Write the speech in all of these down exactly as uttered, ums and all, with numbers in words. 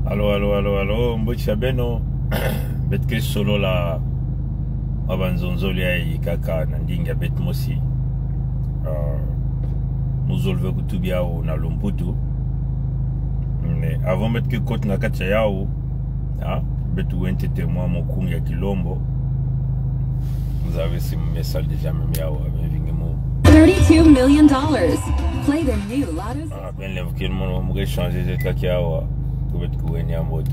Allô, allô, allô, allô, mbote ya beno. Beto ke solola mwa banzonzolo yayi kaka na ndinga beto mosi. Ah, muzolo ve kutuba yawu na lumputu. Mais avant beto ke kota na kati yawu, ah, beto wente ntete mwa mukunga ya Kilombo. Vous avez reçu mon message déjà, même yawu, ah, ben, vingi mu. Thirty-two million dollars. Play the new Lotto. Ah, ben, lève que le monde, on va changer de kaki awa. Ku beto kuwene ya mbote.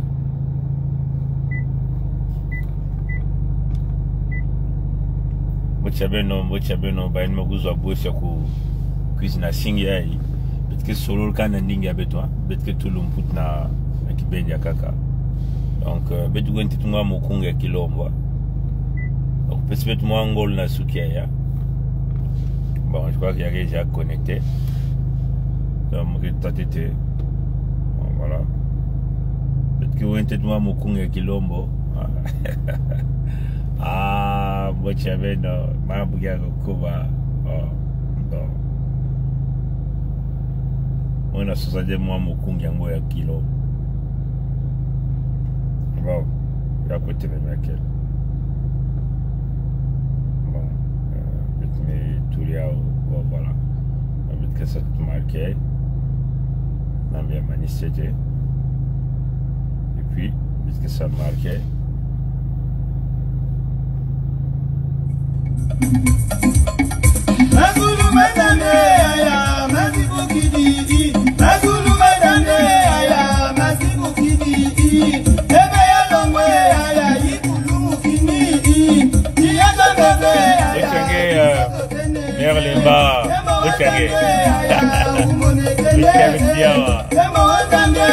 Mbote ya beno, mbote ya beno, bayina me kuzwa bweso ya ku kwiza na singa yayi. Beto ke solola kaka na ndinga beto, ah. Beto ke tula lumputu na, na kibeni ya kaka. Donc, euh, beto wente ntete mwa mukunga ya Kilombo. Donc, pesi beto mwa ngolo na suki yayi. Bon, je crois qu'il y a déjà connecté. Donc, mu ke tâ ntete. Bon, voilà. Beto ke wente ntete mwa mukunga ya Kilombo. Ah, mbote ya beno, mambu ya kukuba. Oh, bon. Muna sosa ntete mwa mukunga yango ya Kilombo. Bon, ya kotele mia kele. Bon, euh, beto me tula yawu, bon, voilà. Beto ke sa marquer. Na mia manisa ntete. Et puis, beto ke sa marquer. Mazulu ma Nzambe yaya, mazi bukididi. Mazulu ma Nzambe yaya, mazi bukididi. Bebe ya longwe yaya, ikulu mukini. Iya ta bebe yaya. Mbote ya nge, euh, Mère Lemba, mbote ya nge. Mbote ya nge, mbote ya nge.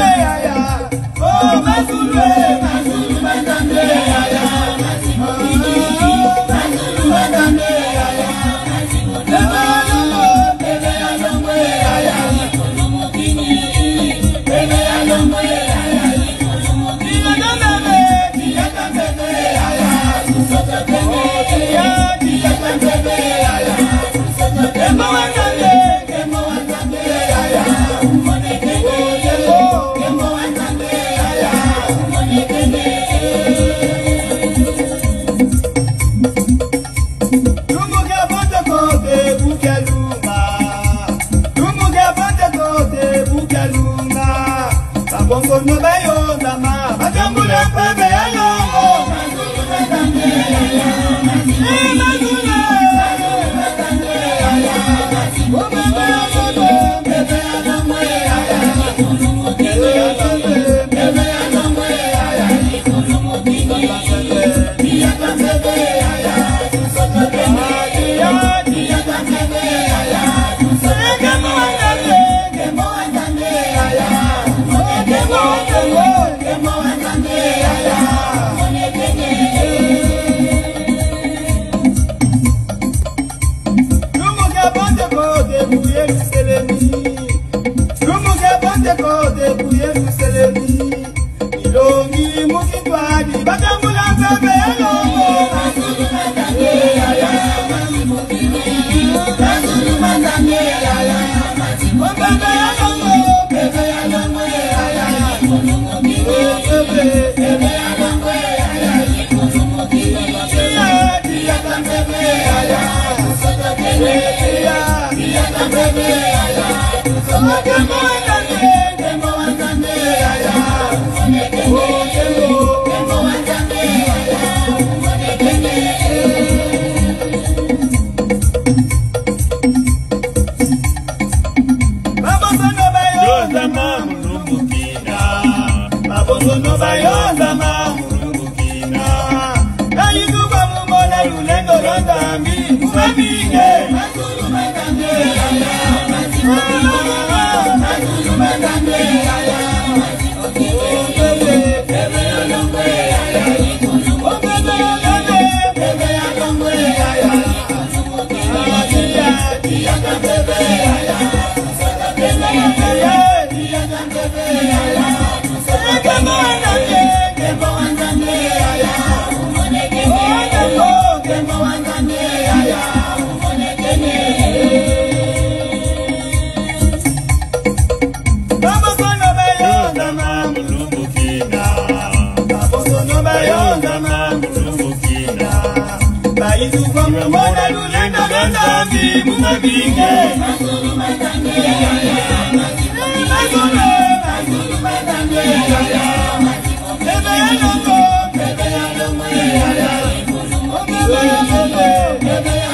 Lumbu kia Pentekote ku Yelusalemi. Lumbu kia Pentekote ku Yelusalemi. Milongi mu kintwadi batambula mpeve ya longo. Babosono bayoza ma mu lumbu kina. Babosono bayoza ma mu lumbu kina. Na yitu kwa mumona lulendo lwa Nzambi. Mubabinge.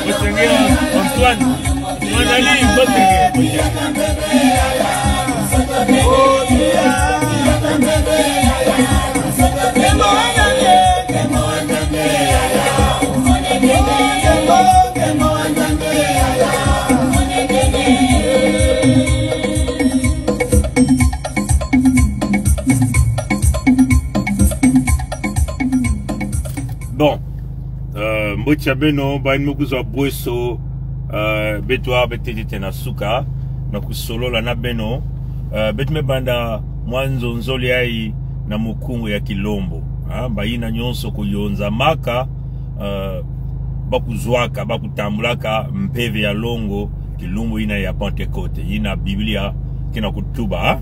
Monseigneur Antoine, Antoine Ali Boteke. Bon, euh, mbote ya beno, bayina me kuzwa bwe so, euh, beto awa bete tete na suka, na kusolola na beno, euh, beto me banda mwa nzonzolo yayi na mukungu ya Kilombo. Ah, bayina nyonso kuyonzamaka, euh, bakuzwaka, bakutambulaka mpeve ya longo, kilumbu yina ya Pentecôte, yina Biblia ke na kutuba, ah.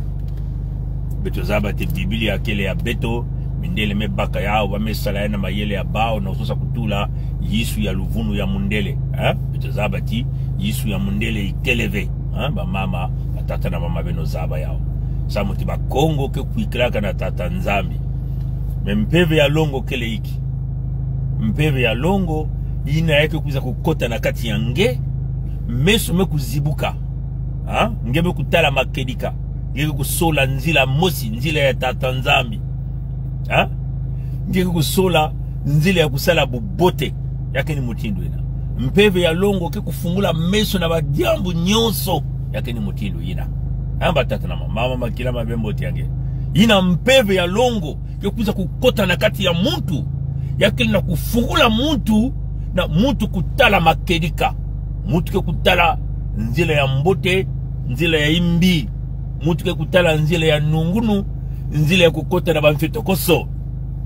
Beto zaba ti Biblia kele ya beto, mindele me baka yawu, ba me sala yawu na mayele ya bawu, na kusosa kutula yisu ya luvunu ya mundele, eh? Beto zaba ti yisu ya mundele ikele ve, eh? Bamama, batata na bamama beno zaba yawu. Samu ti Bakongo ke kwikilaka na Tata Nzambi. Mais mpeve ya longo kele inki? Mpeve ya longo, yina ya ke kwiza kukota na kati ya nge, meso me kuzibuka. Ha? Nge me kutala makedika. Nge ke kusola nzila mosi, nzila ya Tata Nzambi. Ha? Nge ke kusola nzila ya kusala bubote. Ya ke ni mutindu yina. Mpeve ya longo ke kufungula meso na badiambu nyonso. Ya ke ni mutindu yina. Ha, batata na mama, makila mabe, mbote ya nge. Yina mpeve ya longo ke kwiza kukota na kati ya muntu. Ya kele na kufungula muntu, na muntu kutala makedika. Muntu ke kutala nzila ya mbote, nzila ya imbi. Muntu ke kutala nzila ya nungunu, nzila ya kukota na bamfitokoso.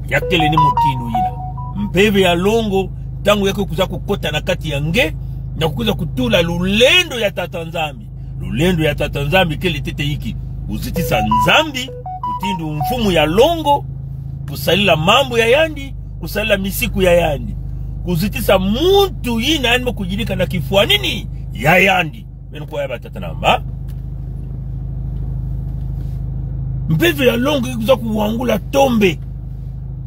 Ya kele ni mutindu yina. Mpeve ya longo, ntangu ya ke kwiza kukota na kati ya nge, na kukwiza kutula lulendo ya Tata Nzambi. Lulendo ya Tata Nzambi kele ntete inki? Kuzitisa Nzambi, mutindu mfumu ya longo, kusalila mambu ya yandi, kusalila misiku ya yandi. Kuzitisa muntu yina yandi me kuyidika na kifwanini ya yandi. Beno kuwa ya, batata na mama. Mpeve ya longo ke kwiza kuwangula tombe.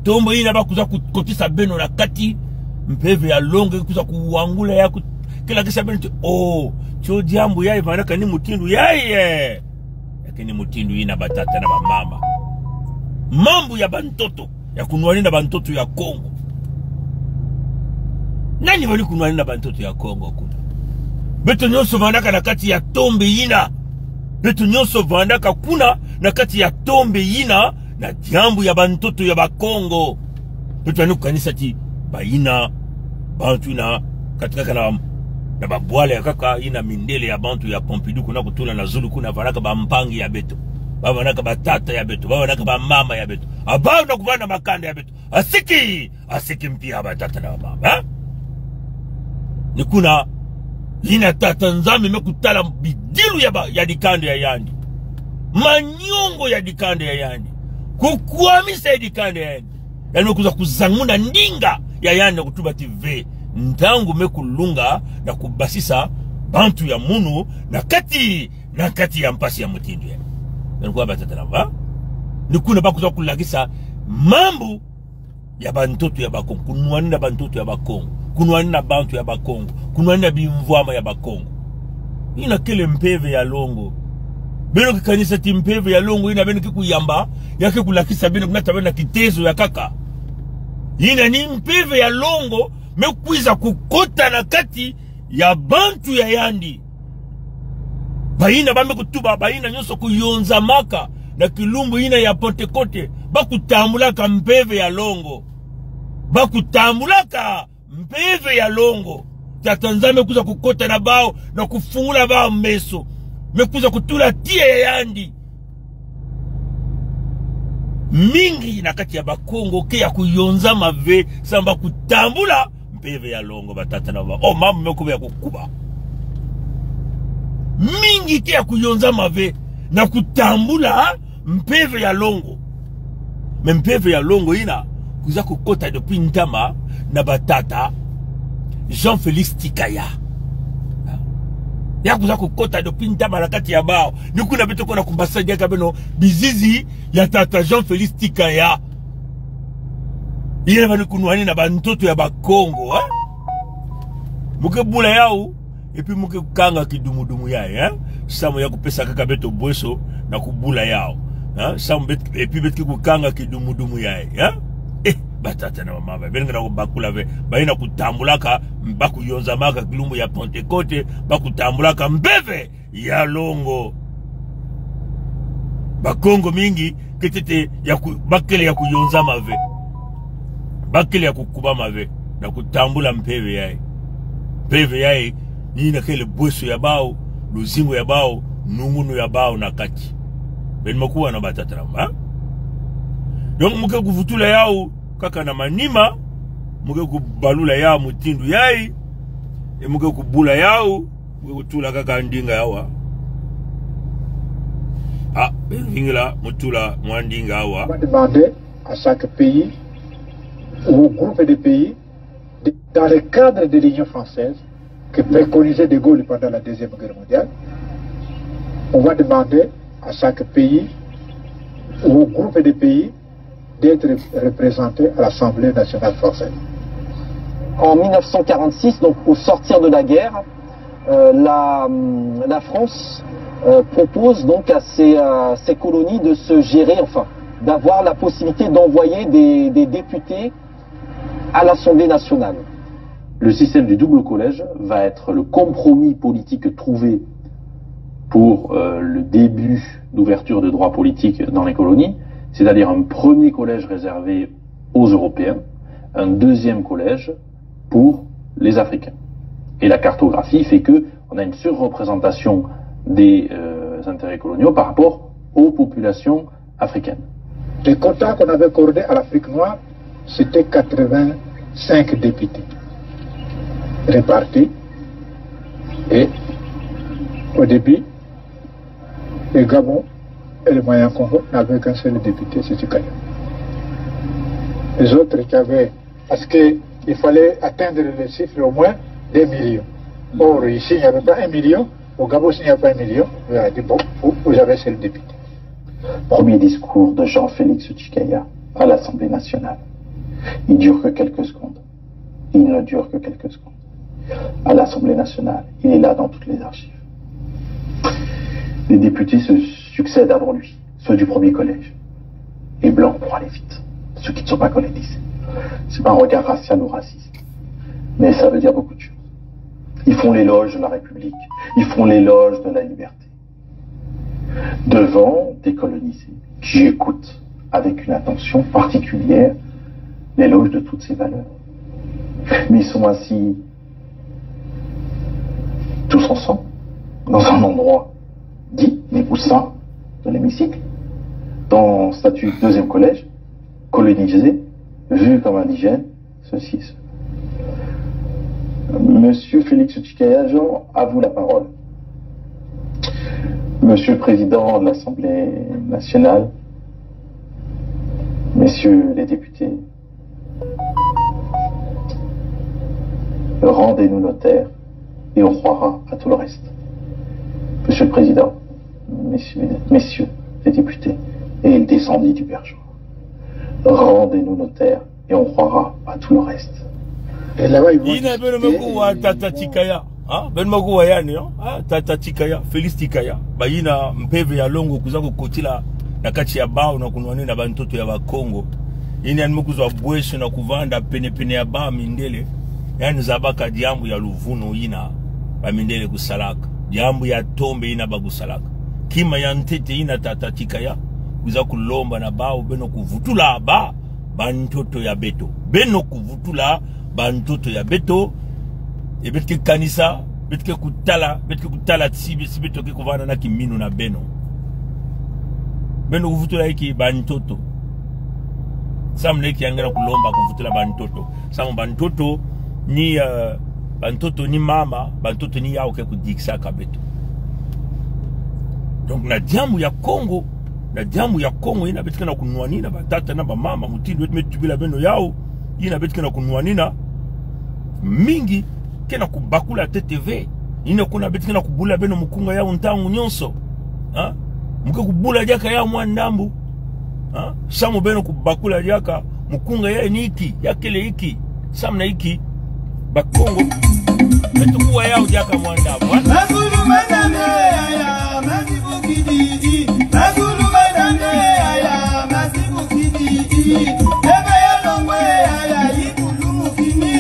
Tombe yina ba kwiza kukotisa beno na kati. Mpeve ya longo ke kwiza kuwangula ya ku-, ke lakisa beno ti, oh, tio diambu yayi vandaka ni mutindu yayi, eh. Ya ke ni mutindu yina, batata na bamama. Mambu ya bantoto, ya kunwanina bantoto ya Kongo. Nani wali kunwanina bantoto ya Kongo kuna? Beto nyonso vandaka na kati ya tombe yina. Beto nyonso vandaka kuna na kati ya tombe yina, na diambu ya bantoto ya Bakongo. Beto yandi kukanisa ti bayina bantu yina katikaka na, na babwala ya nkaka, yina mindele ya bantu ya Pompidou kuna kutula na zulu kuna, vandaka bampangi ya beto. Ba vandaka batata ya beto, ba vandaka bamama ya beto. Abana kuvanda makanda ya beto. Asiki, asiki mpia, batata na bamama, eh? Ni kuna yina Tata Nzambi me kutala bidilu ya ba, ya dikanda ya yandi. Manyongo ya dikanda ya yandi. Kukwamisa ya dikanda ya yandi. Yandi me kwiza kuzanguna ndinga ya yandi na kutuba ti ve, ntangu me kulunga na kubasisa bantu ya munu na kati, na kati ya mpasi ya mutindu yayi. Beno kuwa, batata na mama. Ni kuna ba kwiza kulakisa mambu ya bantoto ya Bakongo, kunwanina bantoto ya Bakongo, kunwanina bantu ya Bakongo, kunwanina bimvwama ya Bakongo. Yina kele mpeve ya longo. Beno ke kanisa ti mpeve ya longo yina beno ke kuyamba, ya ke kulakisa beno, kunata beno na kitezo ya nkaka. Yina ni mpeve ya longo me kwiza kukota na kati ya bantu ya yandi. Bayina ba me kutuba, bayina nyonso kuyonzamaka na kilumbu yina ya Pentekote, ba kutambulaka mpeve ya longo. Ba kutambulaka mpeve ya longo. Tata Nzambi me kwiza kukota na bawu, na kufungula bawu meso. Me kwiza kutula tiya ya yandi. Mingi na kati ya Bakongo ke ya kuyonzama ve, samu ba kutambula mpeve ya longo, batata na bamama. Oh, mambu me kuba ya kukuba. Mingi ke ya kuyonzama ve na kutambula mpeve ya longo. Mais mpeve ya longo yina kwiza kukota depuis ntama na batata Jean Félix Tchicaya. Ya kwiza kukota diopi ntama na kati ya bawu. Ni kuna beto kwenda kubasadi diaka beno bizizi ya tata Jean Félix Tchicaya. Yina bani kunwanina bantoto ya Bakongo, eh? Mu ke bula yawu, et puis mu ke kanga kidumudumu yayi, eh? Samu ya kupesa kaka beto bweso na kubula yawu, eh? Samu bet-, et puis beto ke kukanga kidumudumu yayi, eh? Eh, batata na bamama, beno ke na kubakula ve, bayina kutambulaka, ba kuyonzamaka kilumbu ya Pentecôte, ba kutambulaka mpeve ya longo. Bakongo mingi ke ntete ya ku-, bakele ya kuyonzama ve. Bakele ya kukubama ve na kutambula mpeve yayi. Mpeve yayi, ni yina kele bweso ya bawu, luzingu ya bawu, nungunu ya bawu na kati. Beno me kuwa na batata na bamama. Donc, mu ke kuvutula yawu kaka na manima, mu ke kubalula yawu mutindu yayi, et mu ke kubula yawu, mu ke kutula kaka ndinga awa. Ah, beno vingila mu tula mwa ndinga awa. On va demander à chaque pays ou au groupe de pays, de-, dans le cadre de l'Union française que préconisait De Gaulle pendant la Deuxième Guerre mondiale, on va demander à chaque pays ou au groupe de pays d'être représenté à l'Assemblée nationale française. En mille neuf cent quarante-six, donc au sortir de la guerre, euh, la, la France, euh, propose donc à ses, euh, ses colonies de se gérer, enfin, d'avoir la possibilité d'envoyer des, des députés à l'Assemblée nationale. Le système du double collège va être le compromis politique trouvé pour, euh, le début d'ouverture de droits politiques dans les colonies, c'est-à-dire un premier collège réservé aux Européens, un deuxième collège pour les Africains. Et la cartographie fait que on a une surreprésentation des, euh, intérêts coloniaux par rapport aux populations africaines. Les quotas qu'on avait accordés à l'Afrique noire, c'était quatre-vingt-cinq députés répartis. Et au début, le Gabon et le Moyen Congo n'avaient qu'un seul député, c'était Tchicaya. Les autres qui avaient, parce qu'il fallait atteindre le chiffre au moins d'un million. Or, ici, il n'y avait pas un million. Au Gabon, s'il n'y a pas un million, on a dit, bon, vous, vous avez seul député. Premier discours de Jean-Félix Tchicaya à l'Assemblée nationale. Il dure que quelques secondes. Il ne dure que quelques secondes. À l'Assemblée nationale, il est là dans toutes les archives. Les députés se succèdent avant lui, ceux du premier collège. Les blancs, pour aller vite, ceux qui ne sont pas colonisés. C'est pas un regard racial ou raciste, mais ça veut dire beaucoup de choses. Ils font l'éloge de la République, ils font l'éloge de la liberté devant des colonisés qui écoutent avec une attention particulière l'éloge de toutes ces valeurs. Mais ils sont assis tous ensemble, dans un endroit dit, mais au sein de l'hémicycle, dans statut deuxième collège, colonisé, vu comme indigène, ceci et cela. Monsieur Félix Tchicaya Jean, à vous la parole. Monsieur le Président de l'Assemblée nationale, messieurs les députés, rendez-nous nos terres et on croira à tout le reste. Monsieur le Président, messieurs, messieurs les députés, et il descendit du perchoir. Rendez-nous nos terres et on croira à tout le reste. Et là-bas, ils vont discuter, et ils vont... Yina beno me kuwa tata Tchicaya. Ah, beno me kuwa yandi, ah? Ah, tata Tchicaya, Félix Tchicaya. Bayina mpeve ya longo kwiza kukotila na kati ya bawu na kunwanina bantoto ya Bakongo. Yina yandi me kuzwa bweso na kuvanda penepene ya bamindele. Yandi zabaka diambu ya luvunu yina bamindele kusalaka. Diambu ya tombe yina ba kusalaka. Kima ya ntete yina tata Tchicaya kwiza kulomba na bawu, beno kuvutula ba, bantoto ya beto. Beno kuvutula bantoto ya beto. E beto ke kanisa, beto ke kutala, beto ke kutala ti si beto ke kuvanda na kiminu na beno. Beno kuvutula inki bantoto? Samu na inki yandi na kulomba kuvutula bantoto? Samu bantoto ni, euh, bantoto ni mama, bantoto ni yawu ke kudikisaka beto. Donc, na diambu ya Kongo, na diambu ya Kongo, yina beto ke na kunwanina, batata na bamama, mutindu beto me tubila beno yawu, yina beto ke na kunwanina, mingi ke na kubakula ntete ve. Ina kuna beto ke na kubula beno mukunga yau ntangu nyonso. Ha? Mu ke kubula diaka yau mwa ndambu. Ha? Samu beno kubakula diaka mukunga yai ni inki, ya kele inki, samu na inki. Bakongo, beto kuwa yau diaka mwa ndambu, ha? Mazulu ma Nzambi yaya, mazi bukidi. Mazulu ma Nzambi yaya, mazi bukidi. Mpeve ya longo yaya, ikulu mukini.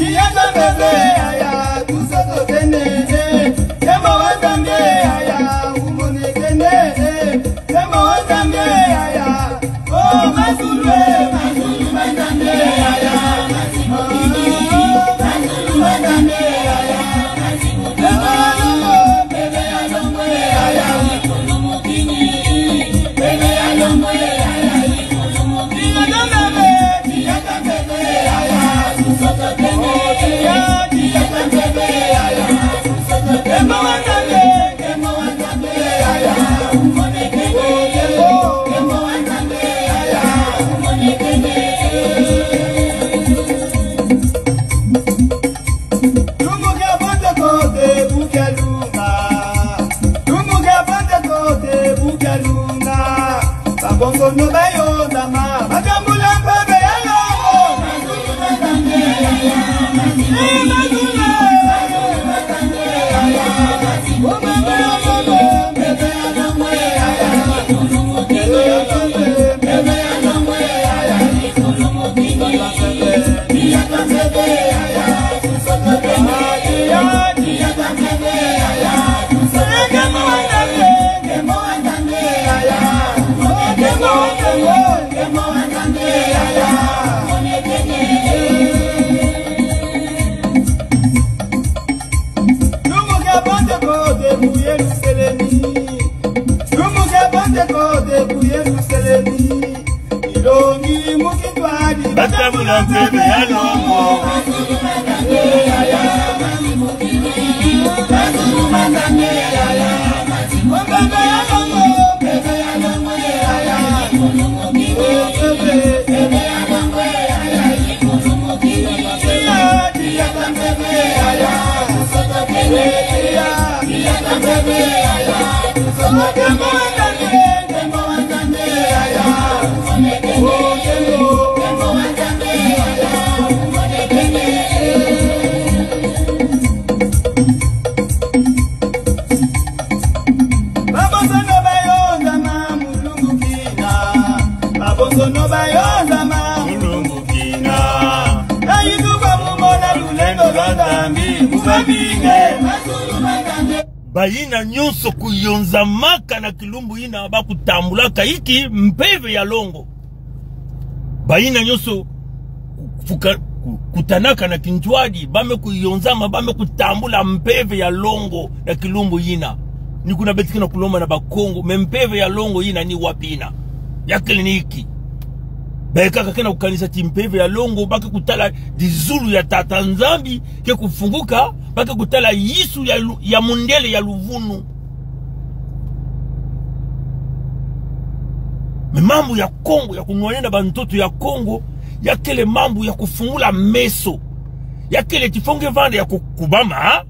Iya ka mpeve yaya, tusoto tene. Nkembo wa Nzambi yaya, umonekene. Nkembo wa Nzambi yaya. Oh, mazulu, mazulu ma Nzambi yaya. Mazulu ma Nzambi yaya. Lumbu kia Pentekote, bu kia lunga. Lumbu kia Pentekote, bu kia lunga. Babonsono bayonzama, batambula mpeve ya longo. Eh, mazulu. Lumbu kia Pentekote ku Yelusalemi. Lumbu kia Pentekote ku Yelusalemi. Ilongi mu kintwadi. Batambula mpeve ya longo. Babonsono bayonzama mu lumbu kina. Babonsono bayonzama mu lumbu kina. Na yitu kwa mumona lulendo lwa Nzambi, mubabinge. Bayina nyonso kuyonzamaka na kilumbu yina, bakutambulaka inki? Mpeve ya longo. Bayina nyonso kufuka-, ku-, kutanaka na kintwadi, ba me kuyonzama, ba me kutambula mpeve ya longo na kilumbu yina. Ni kuna beto ke na kulomba na Bakongo, mais mpeve ya longo yina ni wapi yina? Ya kele ni inki? Baye kaka ke na kukanisa ti mpeve ya longo, ba ke kutala dizulu ya Tata Nzambi ke kufunguka, ba ke kutala Yesu ya lu-, ya mundele ya luvunu. Mais mambu ya Kongo, ya kunwanina bantoto ya Kongo, ya kele mambu ya kufungula meso. Ya kele ti fo nge vanda ya kukubama, ha?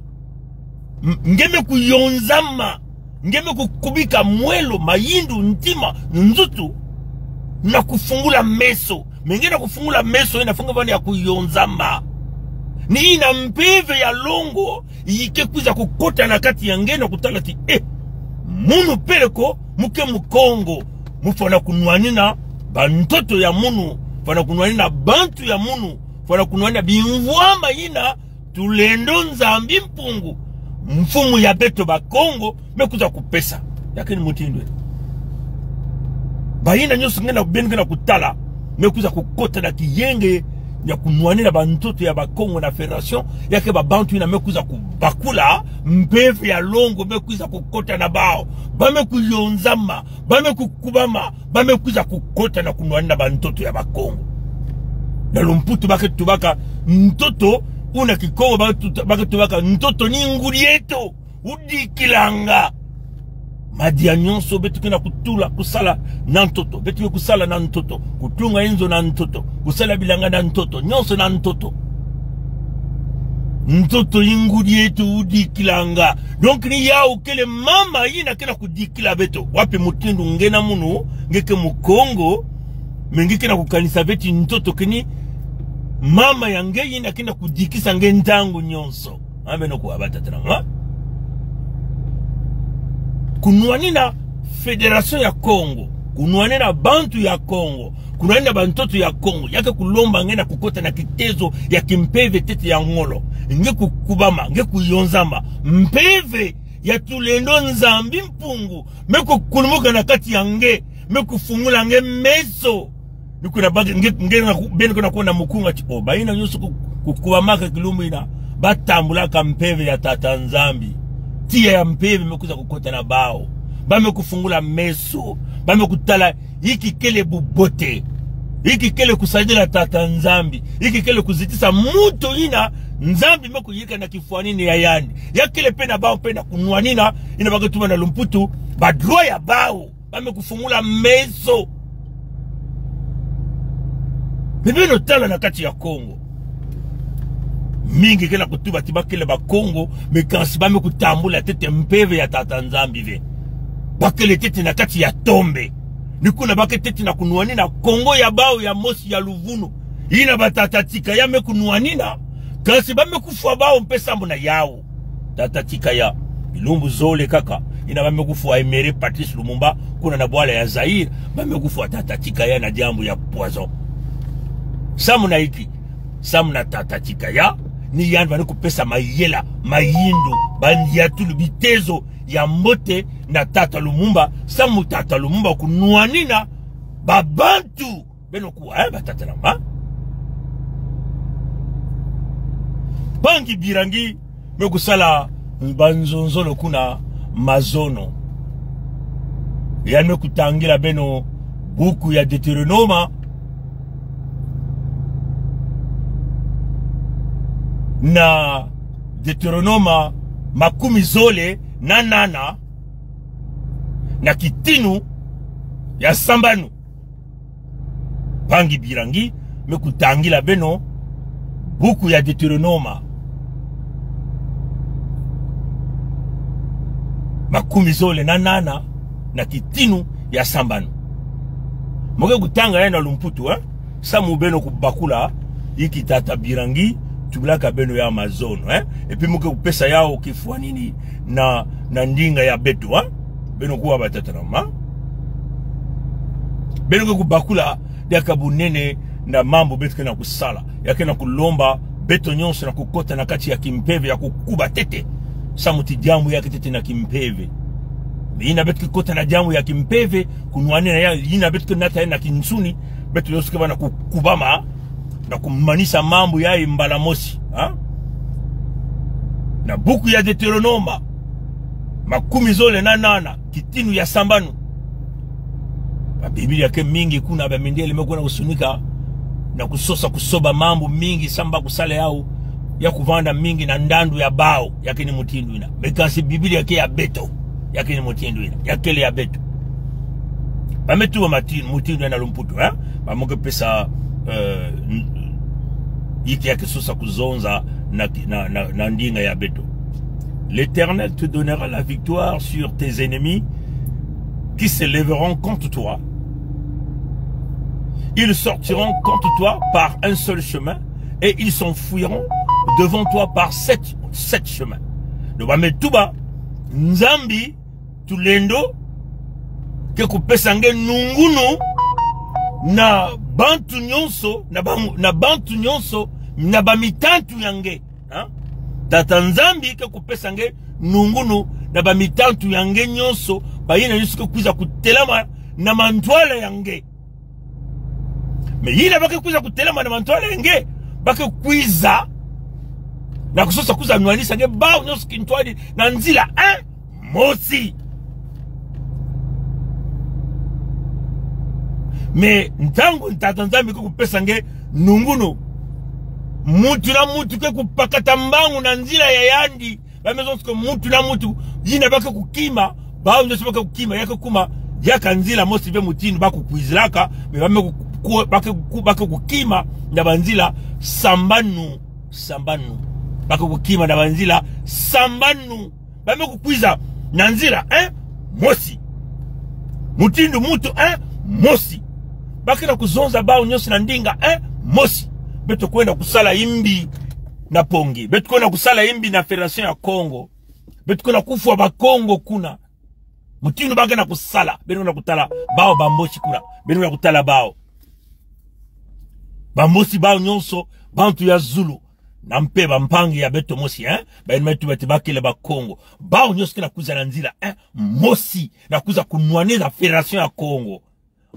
M-, nge me kuyonzama, nge me kukubika mwelo, mayindu, ntima, nzutu, na kufungula meso. Mais nge na kufungula meso yina, fo nge vanda ya kuyonzama. Ni yina mpeve ya longo yi ke kwiza kukota na kati ya nge na kutala ti, eh, munu pele ko, mu ke Mukongo, mu fwana kunwanina bantoto ya munu, fwana kunwanina bantu ya munu, fwana kunwanina bimvwama yina Tulendo Nzambi Mpungu, mfumu ya beto Bakongo, me kwiza kupesa. Ya ke ni mutindu e. Bayina nyonso nge na, beno ke na kutala, me kwiza kukota na kiyenge ya kunwanina bantoto ya Bakongo na fédération, ya ke babantu yina me kwiza kubakula, mpeve ya longo me kwiza kukota na bawu, ba me kuyonzama, ba me kukubama, ba me kwiza kukota na kunwanina bantoto ya Bakongo. Na lumputu ba ke tubaka ntoto, ou na Kikongo ba ke tu-, ba ke tubaka ntoto ni nguri eto, udikilanga. Madia nyonso beto ke na kutula, kusala na ntoto, beto ke kusala na ntoto, kutunga inzo na ntoto, kusala bilanga na ntoto, nyonso na ntoto. Ntoto yi ngudi eto udikilanga. Donc ni yawu kele mama yina ke na kudikila beto. Wapi mutindu nge na munu, nge ke Mukongo, mais nge ke na kukanisa ve ti ntoto kini mama ya nge yina ke na kudikisa nge ntangu nyonso. Amen, oko wa batata na mama. Kunwanina Fédération ya Kongo, kunwanina bantu ya Kongo, kunwanina bantoto ya Kongo, ya ke kulomba nge na kukota na kitezo ya kimpeve ntete ya ngolo. Nge kukubama, nge kuyonzama. Mpeve ya tulendo Nzambi Mpungu me kukulumuka na kati ya nge, me kufungula nge meso. Ni kuna ba nge, nge na ku-, beno ke na kuwa na mukunga ti, oh, bayina nyonso ku-, kukubamaka kilumbu yina, batambulaka mpeve ya Tata Nzambi. Tiya ya mpeve me kwiza kukota na bawu. Ba me kufungula meso. Ba me kutala inki kele bubote. Inki kele kusadila Tata Nzambi. Inki kele kuzitisa muntu yina Nzambi me kuyirika na kifwanini ya yandi. Ya kele mpe na bawu mpe na kunwanina, yina ba ke tuba na lumputu, ba droit ya bawu. Ba me kufungula meso. Mais beno tala na kati ya Kongo. Mingi ke na kutuba ti ba kele Bakongo, mais kansi ba me kutambula ntete mpeve ya Tata Nzambi ve. Ba kele ntete na kati ya tombe. Ni kuna ba ke ntete na kunwanina Kongo ya bawu ya mosi ya luvunu. Yina ba Tata Tchicaya me kunwanina, kansi ba me kufwa bawu mpe samu na yawu. Tata Tchicaya, bilumbu zole kaka, yina ba me kufwa Aimé Patrice Lumumba, kuna na bwala ya Zaïre, ba me kufwa Tata Tchicaya na diambu ya poison. Samu na inki? Samu na Tata Tchicaya, ni yandi vani kupesa mayela, mayindu, bayatulu, bitezo ya mbote na Tata Lumumba, samu Tata Lumumba kunwanina babantu. Beno kuwa, eh, batata na mama. Mpangi Birangi me kusala banzonzolo kuna mazono. Yandi me kutangila beno buku ya Deuteronoma na Deuteronoma makumi zole na nana na kitinu ya sambanu. Mpangi Birangi me kutangila beno buku ya Deuteronoma makumi zole na nana na kitinu ya sambanu. Mo ke kutanga ya na lumputu, eh? Samu beno kubakula inki tata Birangi tubilaka beno ya mazono, eh? Et puis mo ke kupesa yawu kifwanini na, na ndinga ya beto, eh? Beno kuwa, batata na mama. Beno ke kubakula diaka bunene na mambu beto ke na kusala. Ya ke na kulomba beto nyonso na kukota na kati ya kimpeve ya kukuba ntete. Samu ti diambu ya ke ntete na kimpeve. Yina beto ke kota na diambu ya kimpeve, kunwanina ya, yina beto ke nata ya na kinsuni, beto nyonso ke bana kukubama na kumanisa mambu yayi mbala mosi, ha? Na buku ya Deuteronoma makumi zole na nana, kitinu ya sambanu. Ba Biblia ke mingi kuna, ba mindele me kuna kusunika, na kusosa kusoba mambu mingi samu ba kusala yawu, ya kuvanda mingi na ndandu ya bawu, ya ke ni mutindu yina. Mais kansi Biblia ke ya beto, ya ke ni mutindu yina, ya kele ya beto. Ba me tuba mati-, mutindu yina na lumputu, eh? Ba mo ke pesa, euh, n-, inki ya ke sosa kuzonza na ki-, na, na, na ndinga ya beto. L'Éternel te donnera la victoire sur tes ennemis qui se lèveront contre toi. Ils sortiront contre toi par un seul chemin et ils s'enfuiront devant toi par sept, sept chemins. Donc, ba me tuba, Nzambi Tulendo ke kupesa nge nungunu na bantu nyonso, na ba, na bantu nyonso, na bamitantu ya nge. Ha? Tata Nzambi ke kupesa nge nungunu na bamitantu ya nge nyonso, bayina nyonso ke kwiza kutelama na mantwala ya nge. Mais yina ba ke kwiza kutelama na mantwala ya nge, ba ke kwiza na kusosa kwiza nwanisa nge bawu nyonso kintwadi na nzila, hein? Mosi. Mais ntangu Tata Nzambi ke kupesa nge nungunu, muntu na muntu ke kupakata mbangu na nzila ya yandi. Ba me zonzika muntu na muntu, yina ba ke kukima, bawu nyonso ba ke kukima, ya ke kuma diaka nzila mosi ve mutindu ba kukwizilaka, mais ba me ku-, ku-, ba ke ku-, ba ke kukima na banzila sambanu. Sambanu. Ba ke kukima na banzila sambanu. Ba me kukwiza na nzila, eh? Mosi. Mutindu muntu, eh? Mosi. Ba ke na kuzonza bawu nyonso na ndinga, eh? Mosi. Beto kwenda kusala imbi na Pongui. Beto kwenda kusala imbi na Fédération ya Kongo. Beto kwenda kufwa Bakongo kuna. Mutindu ba ke na kusala, beno na kutala bawu Bamboshi kuna. Beno na kutala bawu. Bamboshi bawu nyonso, bantu ya zulu. Na mpe bampangi ya beto mosi, eh? Bayina me tuba ti ba kele Bakongo. Bawu nyonso ke na kwiza na nzila, eh? Mosi, na kwiza kunwanisa Fédération ya Kongo.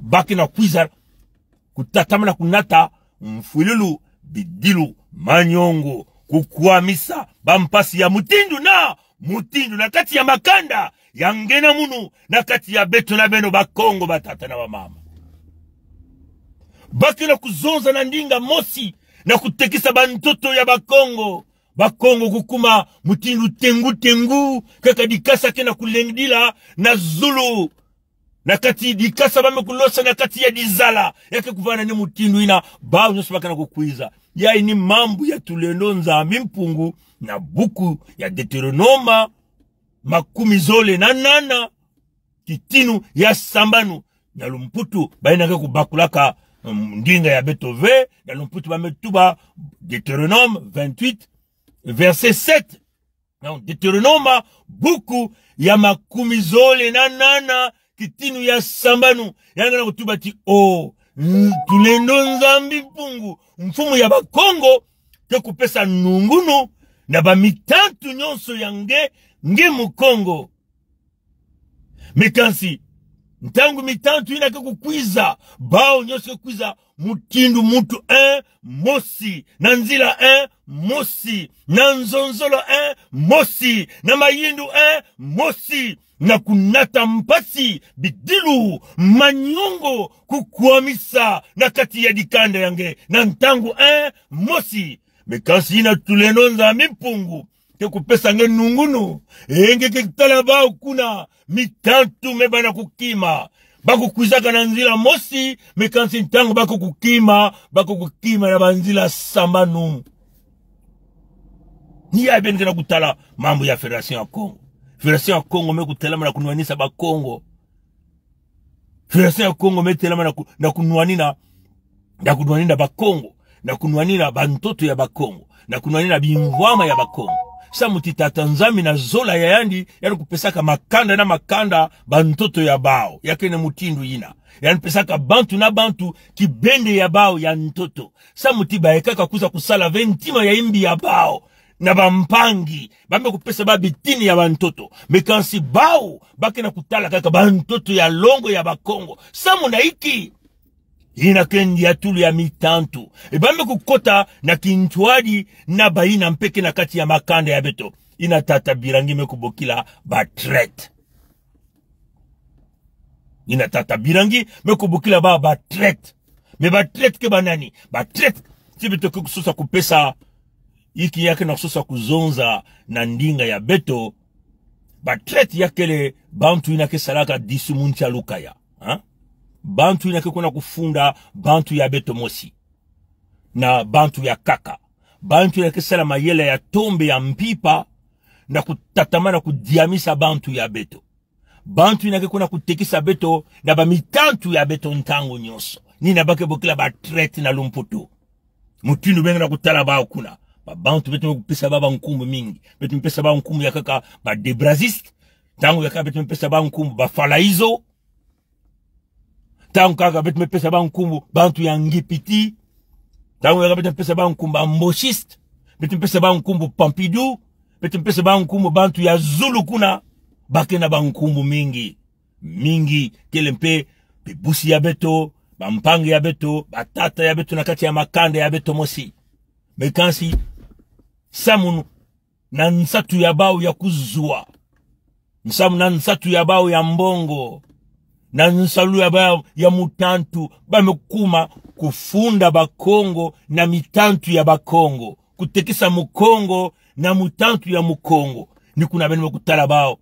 Ba ke na kwiza kutatamana kunata mfwilulu, bidilu, manyongo, kukwamisa, bampasi ya mutindu na mutindu na kati ya makanda ya nge na munu, na kati ya beto na beno Bakongo, batata na bamama. Ba ke na kuzonza na ndinga mosi, na kutekisa bantoto ya Bakongo. Bakongo kukuma mutindu tengu-tengu, kaka dikasa ke na kulengidila na zulu. Na kati dikasa ba me kulosa na kati ya dizala, ya ke kuvana ni mutindu yina, bawu nyonso ba ke na kukwiza. Yayi ni mambu ya Tulendo Nzambi Mpungu, na buku ya Deutéronome, makumi zole na nana, kitinu ya sambanu. Na lumputu, bayina ke kubakulaka, mm, ndinga ya beto ve, na lumputu ba me tuba Deutéronome vingt-huit, verset sept. Donc, Deutéronome, buku ya makumi zole na nana, kitinu ya sambanu, yandi ke na kutuba ti, o, n-, Tulendo Nzambi Mpungu, mfumu ya Bakongo, ke kupesa nungunu na bamitantu nyonso ya nge, nge Mukongo. Mais kansi, ntangu mitantu yina ke kukwiza, bawu nyonso ke kwiza, mutindu muntu, eh, mosi, na nzila, eh, mosi, na nzonzolo, eh, mosi, na mayindu, eh, mosi, na kunata mpasi, bidilu, manyongo, kukwamisa, na kati ya dikanda ya nge, na ntangu, eh, mosi. Mais kansi yina Tulendo Nzambi Mpungu ke kupesa nge nungunu. E nge ke tala bawu kuna, mitantu me bana kukima. Ba kukwizaka na nzila mosi, mais kansi ntangu ba ke kukima, ba ke kukima na banzila sambanu. Ni ya beno ke na kutala mambu ya Fédération ya Kongo. Fédération ya Kongo me kutelama na kunwanisa Bakongo. Fédération ya Kongo me telama na ku-, na kunwanina, na kunwanina Bakongo, na kunwanina bantoto ya Bakongo, na kunwanina bimvwama ya Bakongo. Samu ti Tata Nzambi na zola ya yandi, yandi kupesaka makanda na makanda bantoto ya bawu, ya kena mutindu yina. Yandi pesaka bantu na bantu kibende ya bawu ya ntoto. Samu ti ba yeka kaka kwiza kusala ve ntima ya imbi ya bawu. Na bampangi, ba me kupesa bawu bitini ya bantoto. Mais kansi bawu, ba kena kutala kaka bantoto ya longo ya Bakongo. Samu na inki? Yina ke ndiatulu ya mitantu. E ba me kukota na kintwadi na bayina mpe ke na kati ya makanda ya beto. Yina tata Birangi me kubokila ba traîtres. Yina tata Birangi me kubokila bawu ba traîtres. Mais ba traîtres ke banani? Ba traîtres, si beto ke kusosa kupesa, inki ya ke na kusosa kuzonza na ndinga ya beto. Ba traîtres ya kele bantu yina ke salaka disu mu nsi ya Lukaya. Hein? Bantu yina ke kwenda kufunda bantu ya beto mosi na bantu ya nkaka. Bantu yina ke sala mayele ya tombe ya mpimpa, na kutatamana kudiamisa bantu ya beto. Bantu yina ke kwenda kutekisa beto na bamitantu ya beto ntangu nyonso. Ni yina ba ke bokila ba traîtres na lumputu. Mutindu beno ke na kutala bawu kuna. Ba bantu beto me kupesa bawu bankumbu mingi. Beto me pesa bawu nkumbu ya nkaka ba Debrazzistes. Ntangu ya nkaka beto me pesa bawu nkumbu ba Falaïzo. Ntangu ya nkaka beto me pesa bawu nkumbu bantu ya Ngipiti. Ntangu ya nkaka beto me pesa bawu nkumbu ba Mboshistes. Beto me pesa bawu nkumbu Pompidou. Beto me pesa bawu nkumbu bantu ya zulu kuna. Ba kena bankumbu mingi. Mingi kele mpe bibusi ya beto, bampangi ya beto, batata ya beto na kati ya makanda ya beto mosi. Mais kansi, samu na nsatu ya bawu ya kuzwa, samu na nsatu ya bawu ya mbongo, na nsalu ya bawu ya mutantu, ba me kuma kufunda Bakongo na mitantu ya Bakongo, kutekisa Mukongo na mutantu ya Mukongo. Ni kuna beno me kutala bawu.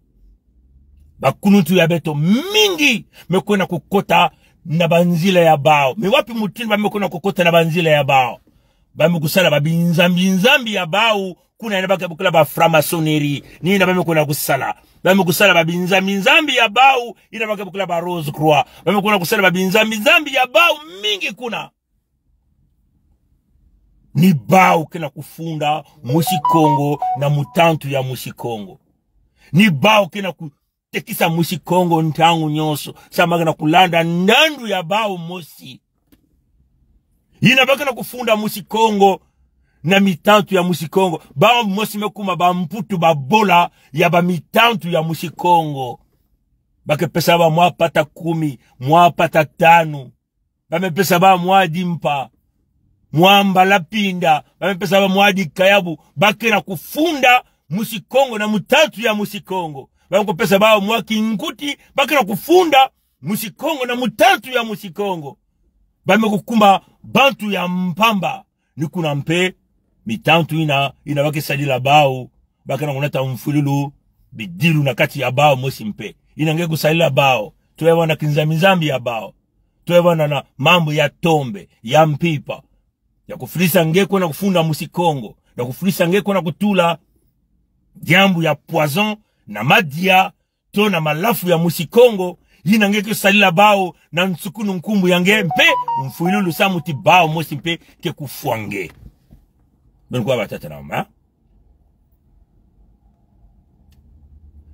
Bakuluntu ya beto mingi me kwenda kukota na banzila ya bawu. Mais wapi mutindu ba me kwenda kukota na banzila ya bawu? Ba me kusala ba binzambi-nzambi ya bau, kuna yina ba ke bokila ba franc-maçonnerie. Ni yina ba me kwenda kusala. Ba me kusala ba binzambi-nzambi ya bau, yina ba ke bokila ba Rose-Croix. Ba me kwenda kusala ba binzambi-nzambi ya bau mingi kuna. Ni bau kena kufunda musi Kongo na mutantu ya musi Kongo. Ni bau kena kutekisa musi Kongo ntangu nyonso. Samu ba kena kulanda ndandu ya bau mosi. Yina ba kena kufunda musi Kongo na mitantu ya musi Kongo. Bau mosi me kuma bamputu babola ya bamitantu ya musi Kongo. Ba ke pesa bau mwa pata kumi, mwa pata tanu. Ba me pesa bau mwa dimpa, mwa mbala pinda, ba me pesa bau mwa dikayabu, ba kena kufunda musi Kongo na mutantu ya musi Kongo. Ba me kupesa bau mwa kinkuti, ba kena kufunda musi Kongo na mutantu ya musi Kongo. Ba me kukuma bantu ya mpamba. Ni kuna mpe, mitantu yina, yina ba ke sadila bau, ba kena kunata mfwilulu, bidilu na kati ya bau mosi mpe. Yina nge kusadila bau, toya bau na kinzambi-nzambi ya bau. Toya bau na, na mambu ya tombe, ya mpimpa. Ya kufidisa nge kwenda kufunda musi Kongo, ya kufidisa nge kwenda kutula diambu ya poison, na madia, to na malafu ya musi Kongo, yina nge ke sadila bau na nsukunu nkumbu ya nge mpe mfwilulu samu ti bau mosi mpe ke kufwa nge. Beno kuwa batata na mama.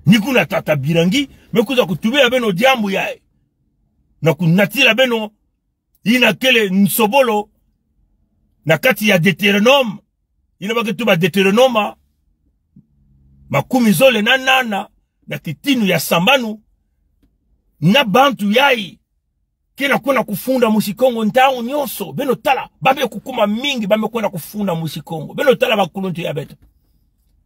Ni kuna tata Birangi me kwiza kutubila beno diambu yayi. Na kunatila beno yina kele nsobolo na kati ya Deutéronome. Yina ba ke tuba Deutéronome makumi zole na nana, na kitinu ya sambanu. Na bantu yayi kena kwenda kufunda musi Kongo ntangu nyonso. Beno tala, ba me kukuma mingi, ba me kwenda kufunda musi Kongo. Beno tala bakuluntu ya beto.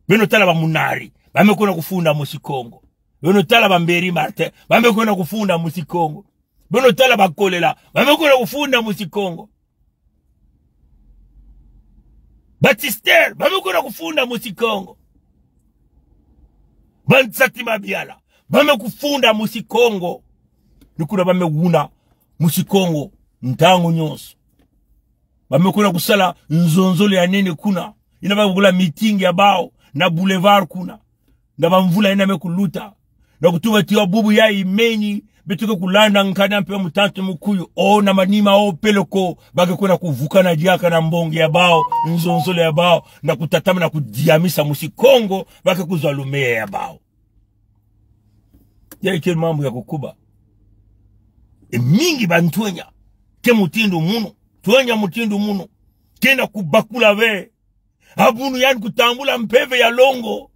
Beno tala ba Munari, ba me kwenda kufunda musi Kongo. Beno tala ba Mberi Martin, ba me kwenda kufunda musi Kongo. Beno tala ba Kolela, ba me kwenda kufunda musi Kongo. Ba Tister, ba me kwenda kufunda musi Kongo. Ba Nsati Mabiala, ba me kufunda musi Kongo. Ni kuna ba me wuna musi Kongo ntangu nyonso. Ba me kwenda kusala nzonzolo ya nene kuna. Yina ba ke bokila meeting ya bau na boulevard kuna. Na bamvula yina me kuluta. Na kutuba ti bubu yayi meni, beto ke kulanda nkanda mpe mutantu mukuyu. O na manima o peleko, ba ke kwenda kuvukana diaka na mbongi ya bau, nzonzolo ya bau, na kutatamana kudiamisa musi Kongo, ba ke kuzwa lumeya ya bau. Yayi kele mambu ya kukuba. E mingi ba ntwenya ke mutindu munu. Ntwenya mutindu munu kena kubakula be. Abunu yandi kutambula mpeve ya longo.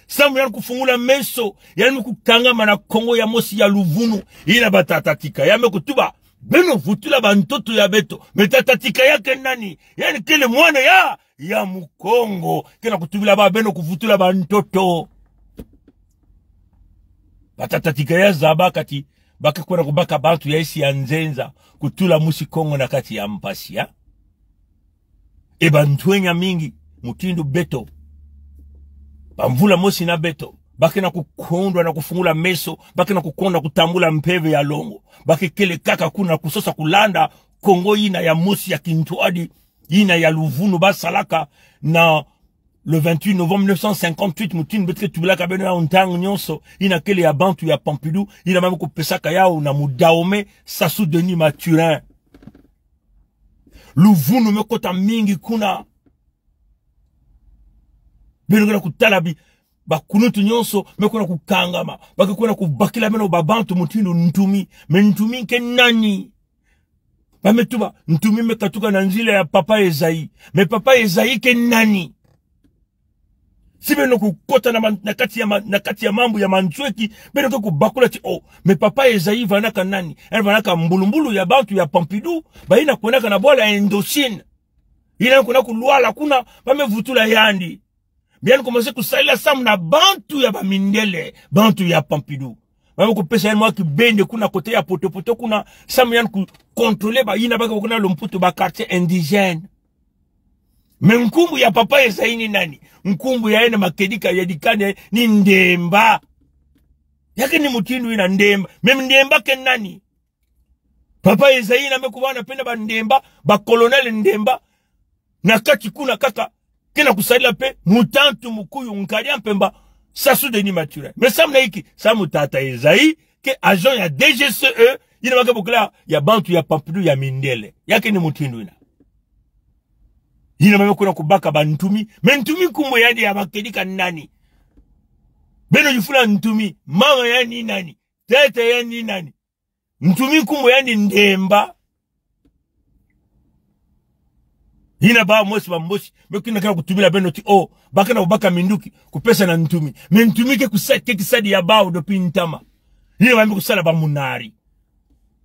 Samu yandi kufungula meso, yandi kukangama na Kongo ya mosi ya luvunu. Yina batata Tikaya me kutuba: Beno vutula bantoto ya beto. Mais tata Tikaya ke nani? Yandi kele mwana ya ya Mukongo. Kena kutubila bau beno kuvutula bantoto. Batata Tikaya zaba kati ba ke kwenda kubaka bantu ya insi ya nzenza, kutula musi Kongo na kati ya mpasi, ya. E ba ntwenya mingi mutindu beto, bamvula mosi na beto, ba kena kukondwa na kufungula meso, ba kena kukondwa kutambula mpeve ya longo. Ba ke kele kaka kuna kusosa kulanda Kongo yina ya mosi ya kintwadi, yina ya luvunu basalaka na le vingt-huit novembre mille neuf cent cinquante-huit, mutindu beto ke tubilaka beno yawu ntangu nyonso, yina kele ya bantu ya Pompidou, yina ba me kupesaka yawu na Mudahomey Sassou Denis Mathurin. Luvunu me kota mingi kuna. Beno kena kutala bi, bakuluntu nyonso me kwenda kukangama. Ba ke kwenda kubakila beno babantu mutindu Ntumi. Mais Ntumi ke nani? Ba me tuba Ntumi me katuka na nzila ya Papa Esaïe. Mais Papa Esaïe ke nani? Si beno kukota na man-, na kati ya ma-, na kati ya mambu ya mansweki, beno ke kubakula ti: Oh, mais Papa Esaïe vandaka nani? Yandi vandaka mbulumbulu ya bantu ya Pompidou, bayina kwendaka na bwala Indochine. Yina kwenda kulwala kuna, ba me vutula yandi. Yandi commencer kusalila samu na bantu ya bamindele, bantu ya Pompidou. Ba me kupesa yandi mwa kibende kuna côté ya Poto-Poto kuna, samu yandi kucontrôler bayina ba ke bokila na lumputu ba quartiers indigènes. Mais nkumbu ya Papa Esaïe ni nani? Nkumbu ya yandi makedika ya dikani ni Ndemba. Ya ke ni mutindu yina Ndemba. Mais Ndemba ke nani? Papa Esaïe yina me kubahana mpe na ba Ndemba, ba colonel Ndemba. Na kati kuna kaka, ke na kusadila mpe mutantu mukuyu nkadi ya mpemba, Sassou Denis Mathurin. Mais samu na inki? Samu tata Esaïe, ke agent ya D G C E, yina ba ke bokila ya bantu ya Pompidou ya mindele. Ya ke ni mutindu yina. Yina ba me kuna kubaka bantumi. Mais ntumi nkumbu ya yandi ya bakedika nani? Beno yufula ntumi, mama ya yandi nani? Tata ya yandi nani? Ntumi nkumbu ya yandi Ndemba. Yina bawu mosi bambosi me kuna ke na kutubila beno ti oh, ba ke na kubaka minduki, kupesa na ntumi. Mais ntumi ke kusa-, ke kisadi ya bawu depuis ntama. Yina ba me kusala bamunari.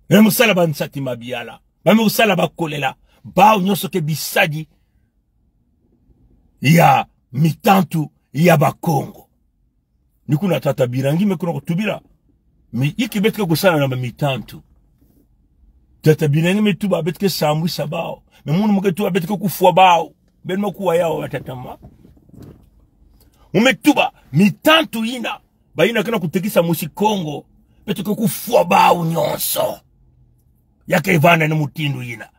Ba me kusala bansati mabiala. Ba me kusala bakolela. Bawu nyonso ke bisadi ya mitantu ya Bakongo. Ni kuna tata Birangi me kuna kutubila. Mais inki beto ke kusala na bamitantu? Tata Birangi me tuba beto ke sambwisa bawu. Mais munu mu ke tuba beto ke kufwa bawu. Beno me kuwa yawu, batata, mama. Mu me tuba mitantu yina, bayina ke na kutekisa musi Kongo, beto ke kufwa bawu nyonso. Ya ke vanda ni mutindu yina.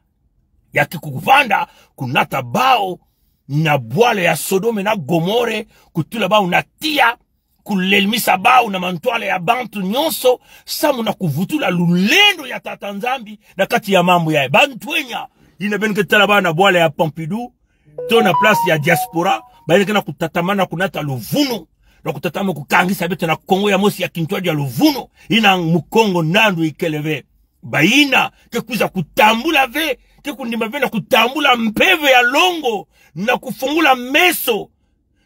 Ya ke kuvanda kunata bawu na bwala ya Sodome na Gomore, kutula bawu na tiya, kulelimisa bawu na mantwala ya bantu nyonso, samu na kuvutula lulendo ya Tata Nzambi na kati ya mambu yayi. Bantwenya, yina beno ke tala bawu na bwala ya Pompidou, to na place ya diaspora, bayina ke na kutatamana kunata luvunu, na kutatamana kukangisa beto na Kongo ya mosi ya kintwadi ya luvunu. Yina Mukongo ndandu ikele ve. Bayina ke kwiza kutambula ve, ke kundima ve na kutambula mpeve ya longo, na kufungula meso,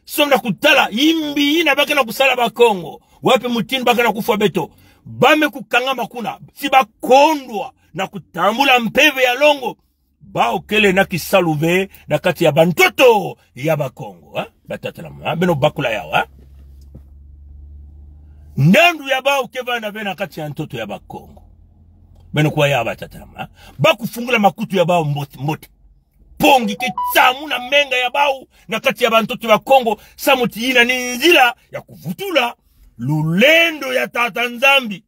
samu na kutala yimbi yina ba ke na kusala Bakongo. Wapi mutindu ba ke na kufwa beto? Ba me kukangama kuna, si ba kondwa na kutambula mpeve ya longo, bawu kele na kisalu ve na kati ya bantoto ya Bakongo, eh? Batata na mama, beno bakula yawu, eh? Ndandu ya bawu ke vanda ve na kati ya ntoto ya Bakongo. Beno kuwa yawu, batata na mama, eh? Ba kufungula makutu ya bawu mbote, mbote. Pongi ke tsamuna menga ya bawu na kati ya bantoto ya Bakongo, samu ti yina ni nzila ya kuvutula lulendo ya Tata Nzambi.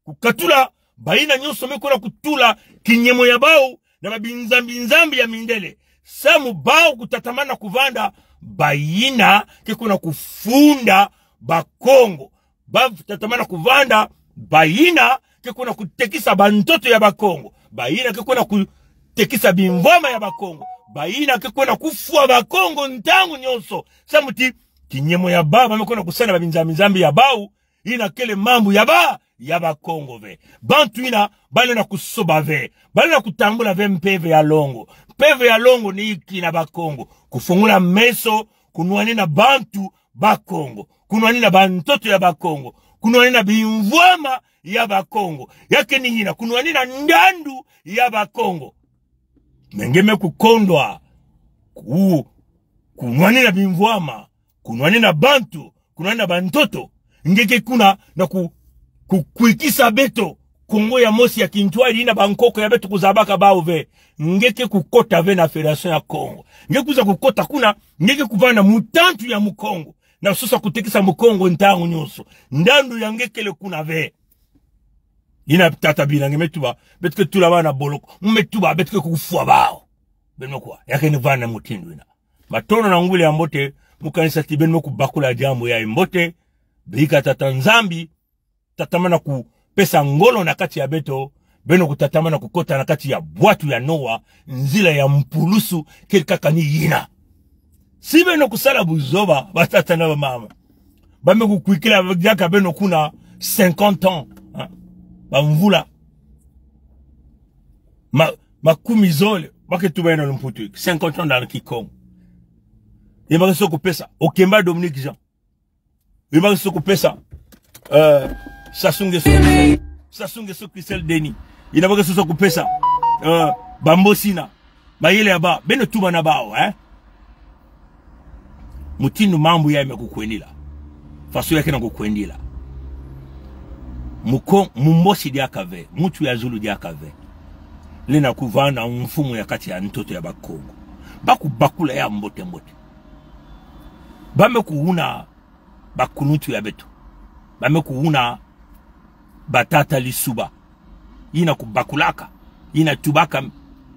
Kukatula bayina nyonso me kuna kutula kinyemo ya bawu na babinzambi-nzambi ya mindele. Samu bawu kutatamana kuvanda bayina ke kuna kufunda Bakongo. Ba kutatamana kuvanda bayina ke kuna kutekisa bantoto ya Bakongo. Bayina ke kuna kutekisa bimvwama ya Bakongo. Bayina ke kuna kufwa Bakongo ntangu nyonso. Samu ti kinyemo ya bawu ba me kuna kusala na babinzambi-nzambi ya bawu, yina kele mambu ya ba, ya Bakongo ve. Bantu yina ba lenda kusoba ve. Ba lenda kutambula ve mpeve ya longo. Mpeve ya longo ni inki na Bakongo? Kufungula meso, kunwanina bantu Bakongo. Kunwanina bantoto ya Bakongo. Kunwanina bimvwama ya Bakongo. Ya ke ni yina, kunwanina ndandu ya Bakongo. Mais nge me kukondwa ku-, kunwanina bimvwama, kunwanina bantu, kunwanina bantoto. Nge ke kuna na ku-, ku-, kukwikisa beto Kongo ya mosi ya kintwadi yina bankoko ya beto kuzabaka bawu ve. Nge ke kukota ve na Fédération ya Kongo. Nge kwiza kukota kuna, nge ke kuvanda mutantu ya Mukongo, na sosa kutekisa Mukongo ntangu nyonso. Ndandu ya nge kele kuna ve. Yina tata Birangi me tuba beto ke tula bawu na boloko. Mu me tuba beto ke kufwa bawu. Beno kuwa, ya ke ni vanda mutindu yina. Matondo na nguli ya mbote, mu kanisa ti beno me kubakula diambu yayi mbote. Bika Tata Nzambi tatamana kupesa ngolo na kati ya beto, beno kutatamana kukota na kati ya bwatu ya Noa, nzila ya mpulusu kele kaka ni yina. Si beno kusala buzoba, batata na bamama, ba me kukwikila diaka beno kuna cinquante ans, hein? Bamvula ma-, makumi zole, ba ke tuba yina lumputu, cinquante ans dans le Kikongo. Ye ba ke sosa kupesa, Okemba Dominique Jean. Yina ba ke sosa kupesa, euh, Sassou Nguesso, Sassou Nguesso Christel Denis. Yina ba ke sosa kupesa, euh, bambosi na mayele ya bawu, beno tuba na bawu, eh? Mutindu mambu yayi me kukwendila, faso ya ke na kukwendila, Muko-, mumbosi diaka ve, muntu ya zulu diaka ve lenda kuvanda mfumu ya kati ya ntoto ya Bakongo. Ba kubakula yawu mbote-mbote. Ba me kuhuna bakuluntu ya beto. Ba me kuhuna batata Lissouba. Yina kubakulaka, yina tubaka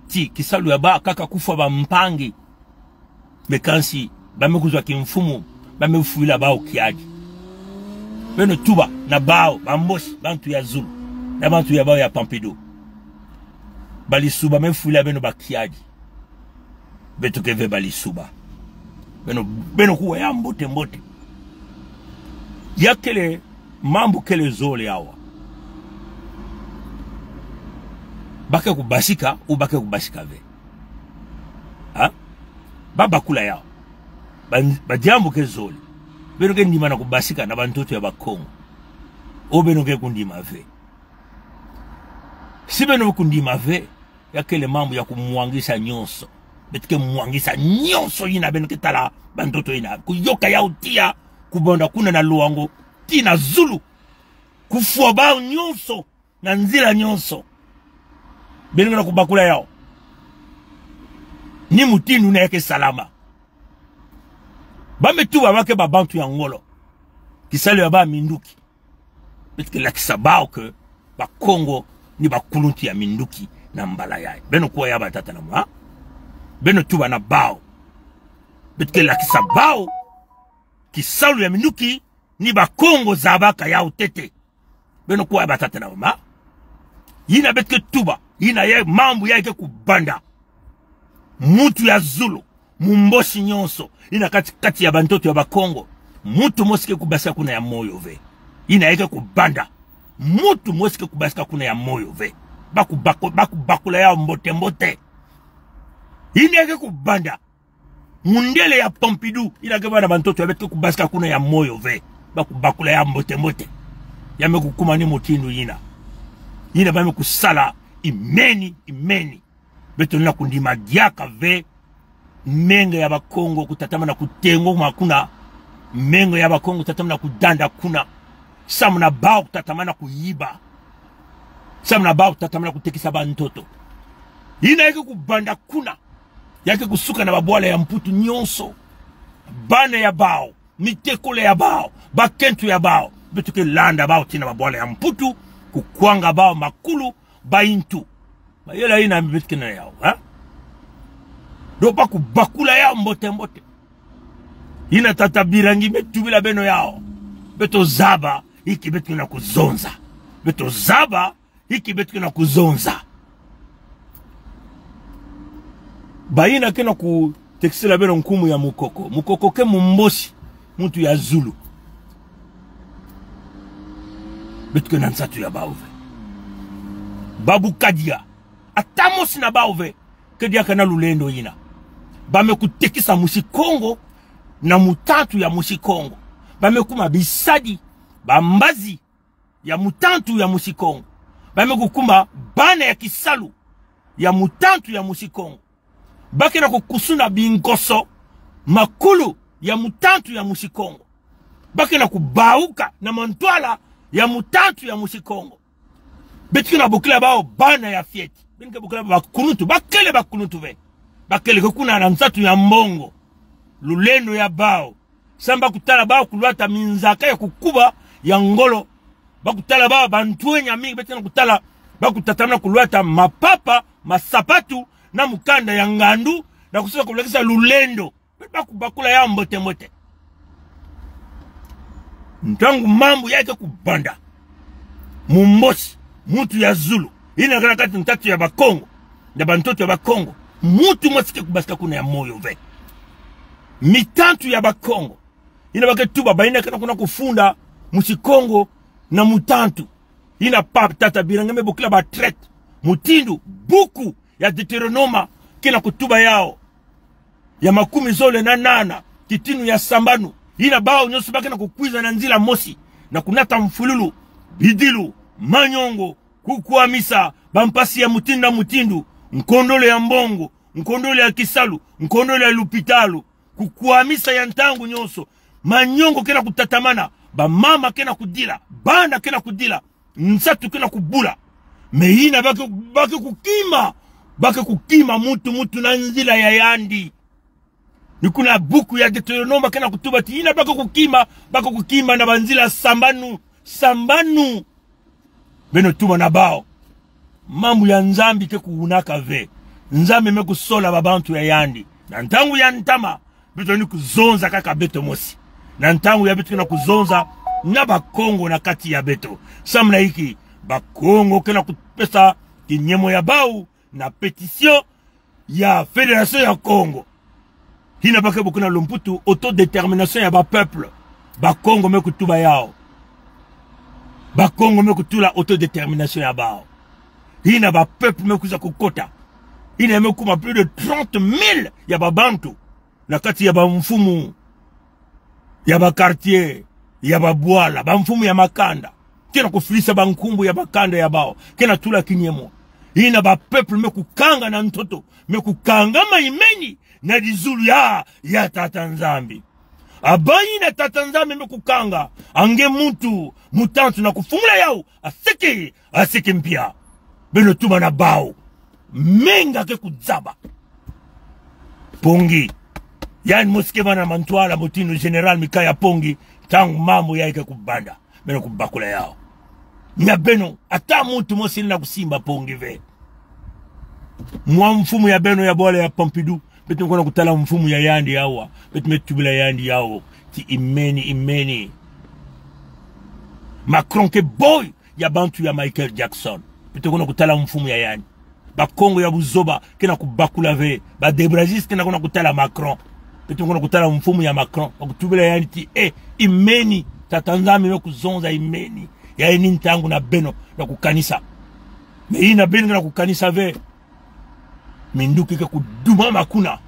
ti kisalu ya bawu kaka kufwa bampangi. Me kansi, ba me kuzwa kimfumu, ba me fwila bawu kiadi. Beno tuba na bawu, ba Mbochi, bantu ya zulu, na bantu ya bawu ya Pompidou. Ba Lissouba me fwila beno ba kiadi. Beto ke ve ba Lissouba. Beno, beno kuwa ya mbote mbote. Ya kele mambu kele zole awa. Ba ke kubasika, ou ba ke kubasika ve. Ha? Ba bakula yawu. Ba, ba diambu ke zole. Beno ke ndima na kubasika na bantoto ya Bakongo. Ou beno ke kundima ve. Si beno kundima ve, ya kele mambu ya kumwangisa nyonso. Beto ke mwangisa nyonso yina beno ke tala bantoto yina. Kuyoka yawu tiya, kubonda kuna na Loango, tii na zulu. Kufwa bawu nyonso, na nzila nyonso. Beno ke na kubakula yawu. Ni mutindu yina ya ke salama. Ba me tuba ba ke ba bantu ya ngolo. Kisalu ya bawu minduki. Beto ke lakisa bawu ke Bakongo ni bakuluntu ya minduki na mbala yayi. Beno kuwa ya batata na mama. Beno tuba na bawu. Beto ke lakisa bawu kisalu ya minduki ni Bakongo zabaka yawu ntete. Beno kuwa ya batata na mama. Yina beto ke tuba, yina ya mambu ya ke kubanda. Muntu ya zulu, Mumbochi nyonso, yina kati-kati ya bantoto ya Bakongo, muntu mosi ke kubasika kuna ya moyo ve. Yina ya ke kubanda. Muntu mosi ke kubasika kuna ya moyo ve. Ba kubaku-, ba kubakula yawu mbote mbote. Yina ya ke kubanda. Mundele ya Pompidou, yina ke bâ na bantoto ya beto ke kubasika kuna ya moyo ve. Ba kubakula yawu mbote mbote. Ya me kukuma ni mutindu yina. Yina ba me kusala imeni, imeni. Beto na kundima diaka ve. Menga ya Bakongo kutatamana kutengoma kuna. Menga ya Bakongo kutatamana kudanda kuna. Samu na bawu kutatamana kuyiba. Samu na bawu kutatamana kutekisa bantoto. Yina ya ke kubanda kuna. Ya ke kusuka na babwala ya Mputu nyonso. Bana ya bawu, mitekolo ya bawu, bakento ya bawu. Beto ke landa bawu tii na babwala ya Mputu, kukwanga bawu makulu, bayintu. Mayela yina beto ke na yawu, ha? Donc ba kubakula yawu mbote mbote. Yina tata Birangi me tubila beno yawu. Beto zaba, inki beto ke na kuzonza. Beto zaba, inki beto ke na kuzonza. Bayina ke na kutekisela beno nkumbu ya Mukoko. Mukoko ke Mumbochi, muntu ya zulu. Beto ke na nsatu ya bawu ve. Babu Kadia. Ata mosi na bawu ve ke diaka na lulendo yina. Ba me kutekisa musi Kongo na mutantu ya musi Kongo. Ba me kuma bisadi, bambazi ya mutantu ya musi Kongo. Ba me kukuma bana ya kisalu ya mutantu ya musi Kongo. Ba ke na kukusuna binkoso makulu ya mutantu ya musi Kongo. Ba ke na kubawuka na mantwala ya mutantu ya musi Kongo. Beto ke na bokila bawu bana ya fioti. Beno ke bokila bawu bakuluntu. Ba kele bakuluntu ve. Ba kele ke kuna na nsatu ya mbongo. Lulendo ya bawu. Samu ba kutala bawu kulwata minzaka ya kukuba ya ngolo. Ba kutala bawu bantwenya mingi, beto ke na kutala, ba kutatamana kulwata mapapa, masapatu, na mukanda ya ngandu, na kusala kulakisa lulendo. Ba kubakula yawu mbote mbote. Ntangu mambu ya ke kubanda, Mumbochi, muntu ya zulu, yina ke na kati nsatu ya Bakongo, na bantoto ya Bakongo, muntu mosi ke kubasika kuna ya moyo ve. Mitantu ya Bakongo, yina ba ke tuba, bayina ke na kuna kufunda musi Kongo na mutantu. Yina papa tata Birangi me bokila ba traître. Mutindu buku ya Deutéronome ke na kutuba yawu. Ya makumi zole na nana, kitinu ya sambanu. Yina bawu nyonso ba ke na kukwiza na nzila mosi, na kunata mfululu, bidilu, manyongo, kukwamisa, bampasi ya mutindu na mutindu, nkondolo ya mbongo, nkondolo ya kisalu, nkondolo ya lupitalu, kukwamisa ya ntangu nyonso. Manyongo ke na kutatamana, bamama ke na kudila, bana ke na kudila, nsatu ke na kubula. Mais yina ba ke, ba ke kukima, ba ke kukima muntu muntu na nzila ya yandi. Ni kuna buku ya Deutéronome ke na kutuba ti yina ba ke kukima, ba ke kukima na banzila sambanu, sambanu. Beno tuba na bawu. Mambu ya Nzambi ke kuwunaka ve. Nzambi me kusola babantu ya yandi. Na ntangu ya ntama, Beto ni kuzonza kaka beto mosi. Na ntangu ya beto ke na kuzonza na Bakongo na kati ya beto, samu na inki? Bakongo ke na kupesa kinyemo ya bau na pétition ya Fédération ya Kongo. Hina ba ke bokila na lumputu autodétermination ya ba peuple. Bakongo me kutuba yawu. Bakongo me kutula autodétermination ya bau. Hina ba peuple me kwiza kukota. Hina me kuma plus de trente mille ya babantu na kati ya bamfumu ya ba quartier, ya babwala, bamfumu ya makanda. Ke na kufilisa bankumbu ya makanda ya bau. Ke na tula kinyemo. Hina ba peuple me kukanga na ntoto, me kukanga ma imeni na dizulu ya, ya Tata Nzambi. Abayi na Tata Nzambi me kukanga, ange muntu, mutantu na kufungula yawu, asiki, asiki mpia. Beno tumana bau. Menga ke kuzaba. Pongi. Yandi mosi ke bana mantwala mutindu Général Mikaya Pongi, ntangu mambu yayi ke kubanda, beno kubakula yawu. Na beno, ata muntu mosi na kusimba Pongi ve. Mwa mfumu ya beno ya bwala ya Pompidou, beto me kona kutala mfumu ya yandi awa, beto me tubila yandi yawu ti imeni, imeni. Macron ke boy ya bantu ya Michael Jackson. Beto kona kutala mfumu ya yandi. Bakongo ya buzoba ke na kubakula ve. Ba Debrazis ke na kona kutala Macron. Beto kona kutala mfumu ya Macron, na kutubila yandi ti, eh, imeni, Tata Nzambi me kuzonza imeni. Yayi ni ntangu na beno na kukanisa. Mais hina beno ke na kukanisa ve, minduki ke kudumama kuna.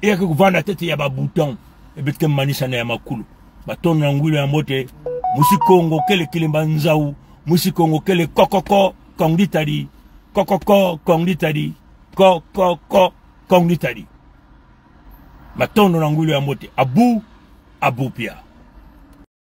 E ya ke kuvanda ntete ya ba bouton. E beto ke manisa na ya makulu. Matondo na ngwilu ya mbote. Musi Kongo kele kilemba nzau. Musi Kongo kele kokoko, kong ditadi. Kokoko, kong ditadi. Kokoko, kong ditadi. Matondo na ngwilu ya mbote. Abu, abu pia.